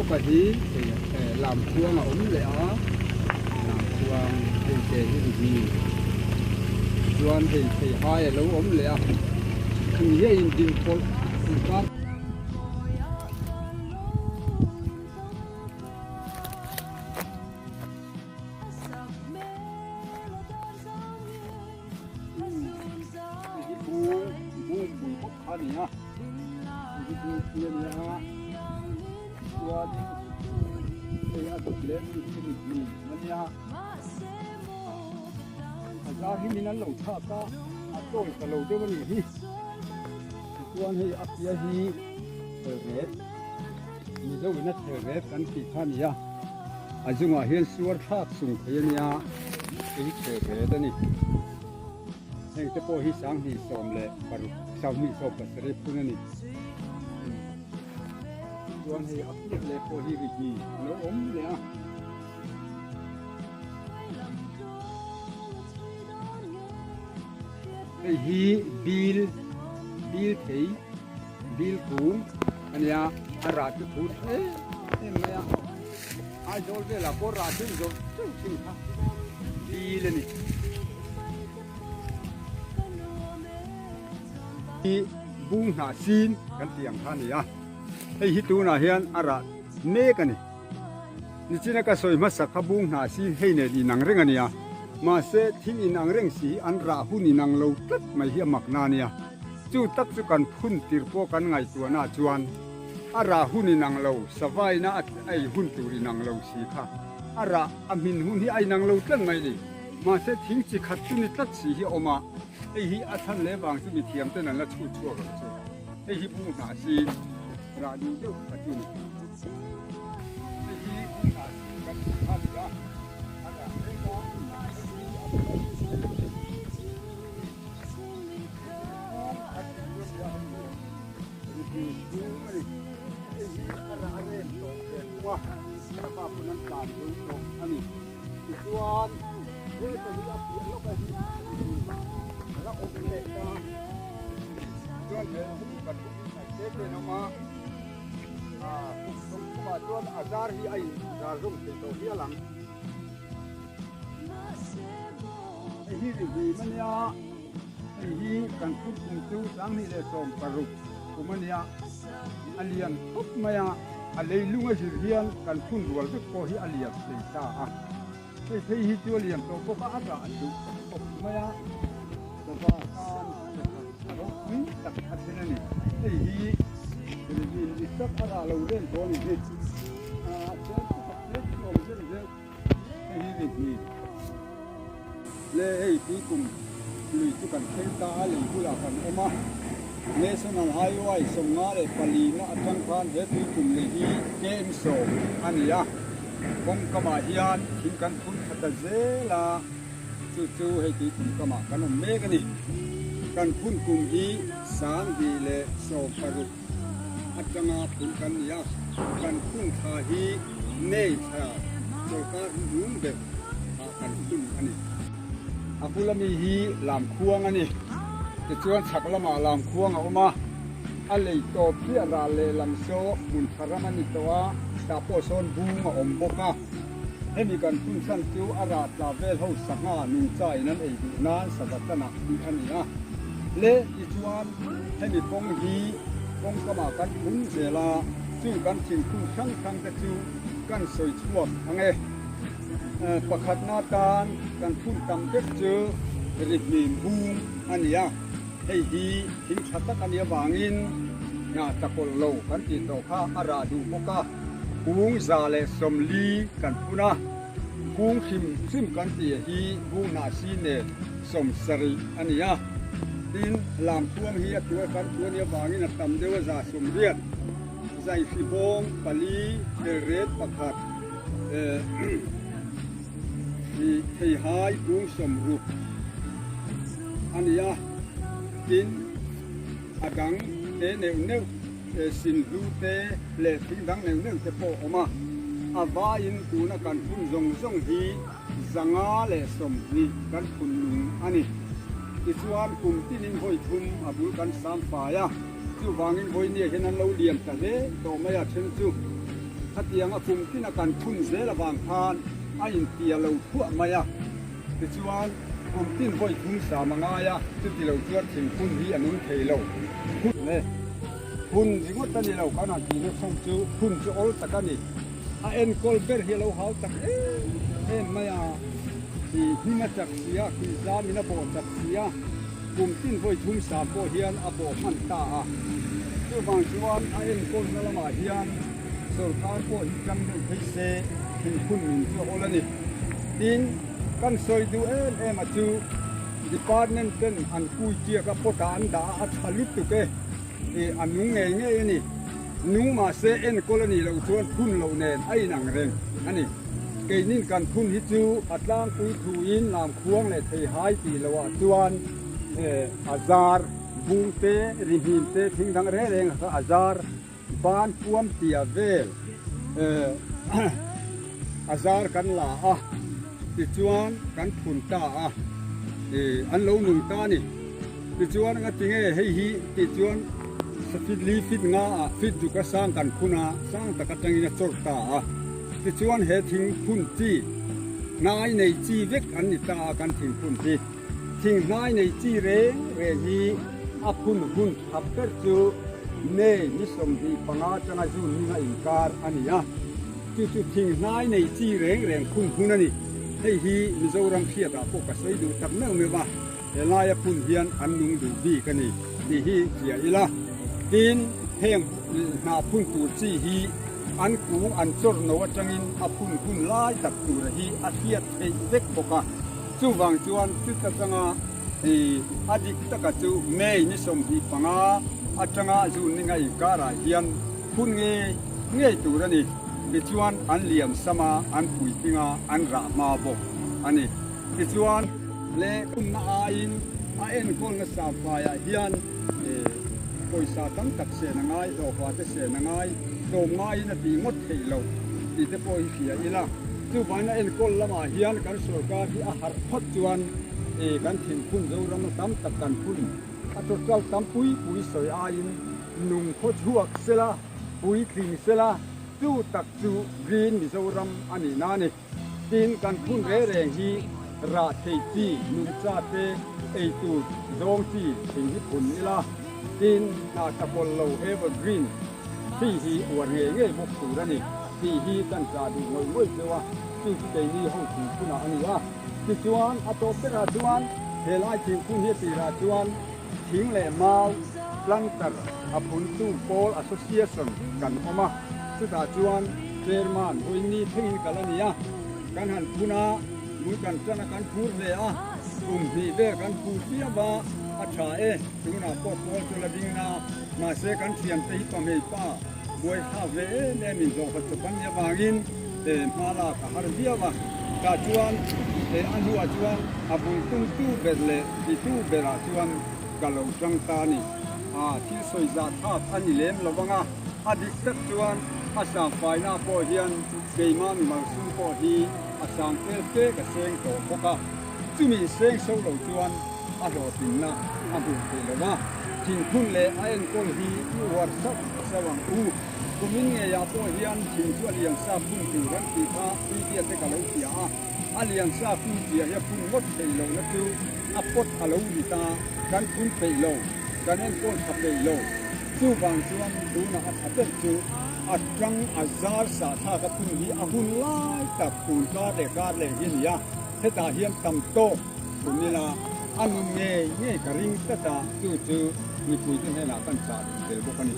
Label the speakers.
Speaker 1: lawkah hi hei lamkhuang a awm leh a lamkhuang hei te hi ri chuan hei theihai a lo awm leh a khumi hi a indin pawlh inkar. Hei hi bung bungpui bawk kha a ni a hei hi bungpui a ni a chuanin hei a dawt leh mi hi mi hmun a nia a zar hi min an lo thlak a a tawi ta lo deuh a nih hi tichuan hei a pial hi thelret mizo ina thelret kan tih kha a ni a a zungah hian suar thlak sung thei a nia hei hi thelret a ni. Heng te pawh hi 27 leh 27 phun a ni. Chuan hei a piah leh pawh hi ri a lo awm leh a. Hei hi bil bil thei bil kung a nia a rah chu thu tha em em mai a. Aizawl velah pawh rah chu zawrh teuh thin kha bil a ni. Hi bung hnah sin kan tih ang kha a ni a, hei hi tunah hian a rah mek a ni. Nichina ka sawi hmasa kha bung hnah sin hei nen inang reng a ni a, mahse thil inang reng si hi an rah hun inang lo tlat mai hi a makna a nia. Chu tak chu kan phun tir pawh kan ngaihtuahna chuan a rah hun inang lo, savaina a ei hun tur inang lo si kha a rah a hmin hun hi a inang lo tlat mai a ni. Mahse thing chi khat chu ni tlat si hi a awm a, hei hi a chhan leh vang chu mithiam ten an la chhut chhuak ang chu. Hei hi bung hnah sin rah duh deuh kha chu ni. Hei hi bung hnah sin kan tih kha a ni a, a rah reng a, hei hi a bung bung khat tih chu a ni a, hei hi rupi bung a ni. Hei hi a rah rem tawh ve thung a, a pa pawn an tlan zo tawh a ni. Tichuan heta hi a piah lawk a hi a la awm leh ta chuan he hemi kan hu hi hnaih te te an awm a ah kum 30 ah chuan a zar hi a in zar zawm thei tawh hial ang. Hei hi ri hlim a nia hei hi kan phut kum chu 2016 kum a nia a lian khawp mai a. A leilung a zir hian kan phun rual vek pawh hi a lian thei ta a, hei phei hi chu a lian tawh bawk a, a rah duh khawp mai a, sava khan a ropui tak a then a ni. Hei hi rin dik tak a rah lo reng tawh a ni hi, a tlem chu tak tlem chu awm zeuh zeuh, hei hi rin ni le hei tuikum lui chu kan thleng ta a, lei bulah kan awm a. National Highway 54 na atang khan he tuikum lei hi KM 10 a ni a, kawng kamah hian thing kan phun tha ta zel a, chu chu hei tuikum kamah kan awm mek a ni. Kan phun kum hi 2016 atanga phun kan ni a, kan phun thla hi May thla chawlhkar hnung ber ah kan phun a ni. A bula mi hi lamkhuang a ni. Tichuan chhak lamah lamkhuang a awm a, a lei tawp chiah ral lehlam saw hmun tha ram a ni tawh a, tah pawh sawn bung a awm bawk a. Hemi kan phun chhan chu a rah tla vel ho sangha nungcha in an ei duh nan sava tanah tih a ni a. Le tichuan hemi kawng hi kawng kamah kan phun zel a, chung kan thingphun hrang hrang te chu kan sawi chhuak ang e. Pakhatna tan kan phun tam vek chu rihnim bung a ni a, hei hi thing tha tak a nih avangin hnah chakawlh lo kan tih tawh kha a rah duh bawk a, bung 140 kan phun a, bung hrim hrim kan tih hi bung hnah si nen 70 a ni a, tin lamthuang hi a tuar kan thu a nih avangin a tam deuh a 180, zaihribawng pali, thelret pakhat. Theihai kung 60 a ni a, tin a dang te neuh neuh sinhlu te leh thing dang neuh neuh te pawh a awm a, a vaiin tuna kan phun zawng zawng hi 120 kan phun nung a ni. Tichuan kum tinin vawi thum a bul kan sam fai a, chuvangin vawinia hian an lo liam ta hle tawh mai a then chu. Khatianga kum tina kan phun zel avang khan a intia lo thuah mai a. Tichuan, kum tin vawi thum sam a ngai a, chuti lo chuan thingphun hi a nung thei lo. Phun le phun ringawt a ni lo, kan han tihna chhan chu phun chu awl tak a ni. A enkawl ber hi a lo hau tak em em mai a, i hnim a chak si a, khi zamin a bawh chak si a, kum tin vawi thum sam pawh hian a bawh hman ta a. Chuvang chuan a enkawlna lamah hian sorkar pawh hi tang deuh phei se thingphun min chu a awl a ni. Tin, kan sawi duh em em a chu department ten an kui chiak a pot ah an dah a, a tha lutuk e, ih a nung ngei ngei a ni. Nung mahse enkawl a nih loh chuan phun loh nen a inang reng a ni. Keinin kan phun hi chu a tlangpui thuin lamkhuang leh theihai tih loh ah chuan a zar bung te, rihnim te, thing dang reng reng kha a zar Ban puam tia vel a zar kan la a, tichuan kan phun ta a, an lo nung ta a ni. Tichuan nga tinge hei hi tih chuan fit li fit nga ah fit duk a sang kan phun a, sang tak atangin a chawrh ta a. Tichuan he thing phun chi hnai nei chi vek an ni ta a kan thing phun hi. Thing hnai nei chi reng reng hi a phun hun thap ber chu May ni 25 atanga June ni nga inkar a ni a, chu chu thing hnai nei chi reng reng phun hun a ni. Hei hi Mizoram hriatah pawh ka sawi duh tak meuh meuh a, helaia phun hian an nung duh bik a ni tih hi hria ila. Tin, heng hna phun tur chi hi an kung an chawrh no atangin a phun hun lai tak tura hi a hriat theih vek bawk a. Chuvang chuan chuta changa a dik taka chu May ni 25 atanga June ni nga inkarah hian phun ngei ngei tur a ni. Tichuan an lian sam a, an puitling a, an rah hma bawk a ni. Tichuan leh phunna aiin a enkawlna safaiah hian pawisa tam tak sen a ngai, hlawhfa te sen a ngai, tlawmngaiin a tih ngawt theih loh tih te pawh hi hria ila. Chuvangin a enkawl lamah hian kan sorkar hi a harh phawt chuan kan thingphun Zoram tam tak kan phun a total tam pui pui sawi aiin nung khaw chhuak sela, puitling sela, chu tak chu Green Mizoram a nihna a ni. Tin, kan phun reng reng hi rah thei chi, nungcha te ei tur zawng chi thing hi phun ila, tin, hna tla kawlh lo evergreen tree hi uar ngei ngei bawk tur a ni tih hi kan chah duh ngawih ngawih cheu a, chu chu keini ho thingphunah a ni a. Tichuan, a tawp berah chuan helai thingphun hi a tirah chuan thing leh mau planter a phuntu pawl association kan awm a, chutah chuan chairman vawiin ni thlengin kal a ni a, kan han phun a, mui kan tan a kan phur hle a, kum hnih vel kan phur piap a, a tha e, tunah pawh pawl chu la ding na, mahse kan thiante hi pahmei pa buai thlak ve em em in zawhkhat chawp an nih avangin hma lak a har viau a, tah chuan a hnuah chuan a bul tumtu ber leh titu berah chuan ka lo tang ta a ni. A thil sawi zah thlak a ni lem lo vang a, a dik tak chuan a sang faina pawh hian keimah mimal sum pawh hi a sang tel fe ka seng tawh bawk a, chumi seng so lo chuan a hlawhtlinna a hmuh theih lo va, thingphun leh a enkawl hi i uar sauh sauh ang u. Kumin ngeiah pawh hian thing chu a lian sa phun tur an tih kha media te ka lo hria a, a lian sa phun chiah hi a phun ngawt theih lohna chu a pawt a lo rit a, kan phun peih lo, kan enkawl tha peih lo. Chuvang chuan tunah a tha ber chu a tang a zar sah thlak a phun hi a hun lai tak tun kar leh kar leh hi a ni a, hetah hian tam tawk phun ila a nun ngei ngei ka ring tlat a, chu chu mipuite hnenah kan chah duh tel bawk a ni.